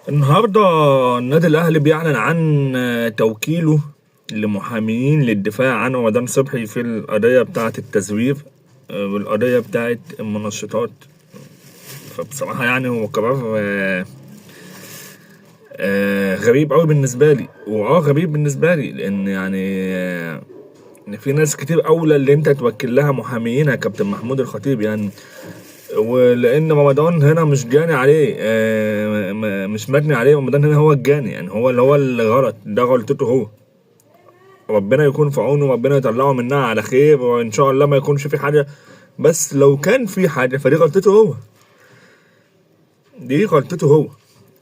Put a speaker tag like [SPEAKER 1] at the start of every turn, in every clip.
[SPEAKER 1] النهارده النادي الاهلي بيعلن عن توكيله لمحاميين للدفاع عن رمضان صبحي في القضية بتاعه التزوير والقضية بتاعه المنشطات. فبصراحة يعني هو قرار غريب قوي بالنسبة لي، واه غريب بالنسبة لي لان يعني ان في ناس كتير اولى اللي انت توكل لها محاميين يا كابتن محمود الخطيب يعني، ولان رمضان هنا مش جاني عليه، مش مجني عليه. رمضان هنا هو الجاني يعني، هو اللي هو اللي غلط، ده غلطته هو. ربنا يكون في عونه وربنا يطلعه منها على خير، وان شاء الله ما يكونش في حاجة، بس لو كان في حاجة فدي غلطته هو، دي غلطته هو،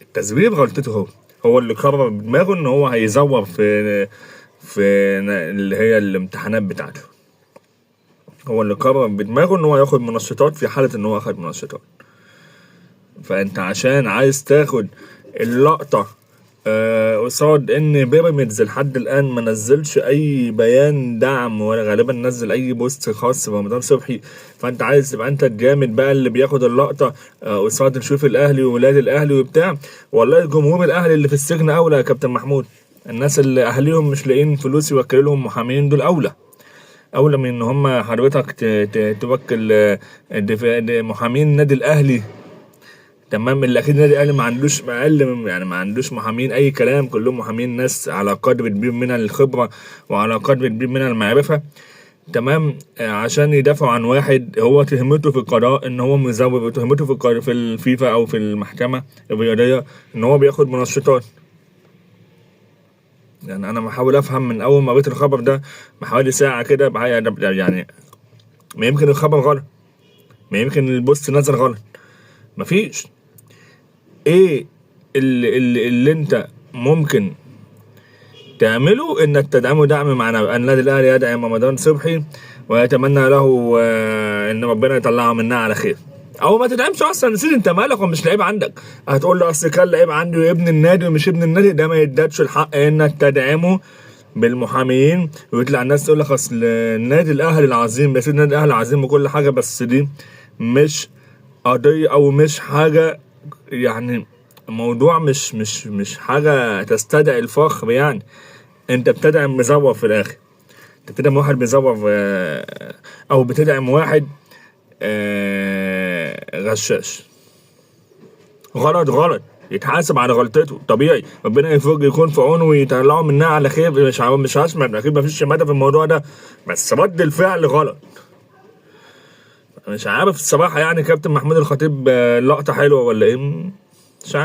[SPEAKER 1] التزوير غلطته هو، هو اللي قرر بدماغه ان هو هيزور في اللي هي الامتحانات بتاعته، هو اللي قرر بدماغه ان هو ياخد منشطات في حالة ان هو اخد منشطات. فانت عشان عايز تاخد اللقطة قصاد ان بيراميدز لحد الان ما نزلش اي بيان دعم ولا غالبا نزل اي post خاص برمضان صبحي، فانت عايز تبقى انت الجامد بقى اللي بياخد اللقطة قصاد نشوف الاهلي وولاد الاهلي وبتاع. والله جمهور الاهلي اللي في السجن اولى يا كابتن محمود، الناس اللي اهاليهم مش لاقيين فلوس يوكلوا لهم محامين دول اولى، اولى من ان هم حضرتك توكل محامين النادي الاهلي. تمام، اللي اكيد النادي الاهلي ما عندوش اقل من يعني ما عندوش محامين اي كلام، كلهم محامين ناس على قدر كبير من الخبرة وعلى قدر كبير من المعرفة. تمام، عشان يدافعوا عن واحد هو تهمته في القضاء ان هو مزور، وتهمته في الفيفا او في المحكمة الرياضية ان هو بياخد منشطات. يعني انا بحاول افهم من اول ما قريت الخبر ده بحوالي ساعة كده، يعني ما يمكن الخبر غلط، ما يمكن ال post نزل غلط، مفيش ايه اللي انت ممكن تعمله انك تدعمه دعم معنوي. النادي الاهلي يدعم رمضان صبحي ويتمنى له ان ربنا يطلعه منها على خير، او ما تدعمش اصلا. نسيت انت مالك، هو مش لعيب عندك، هتقول له اصل كان لعيب عندي وابن النادي ومش ابن النادي، ده ما يدكش الحق انك تدعمه بالمحاميين ويطلع الناس تقول لك اصل النادي الاهلي العظيم، بس النادي الاهلي عظيم وكل حاجة، بس دي مش قضية او مش حاجة، يعني الموضوع مش حاجة تستدعي الفخر. يعني انت بتدعم مزور في الاخر، انت بتدعم واحد مزور، او بتدعم واحد غشاش. غلط غلط، يتحاسب على غلطته طبيعي، ربنا يكون في عونه ويطلعه منها على خير. مش هسمع اكيد مفيش شماته في الموضوع ده، بس رد الفعل غلط. مش عارف الصراحة يعني كابتن محمود الخطيب لقطة حلوة ولا ايه.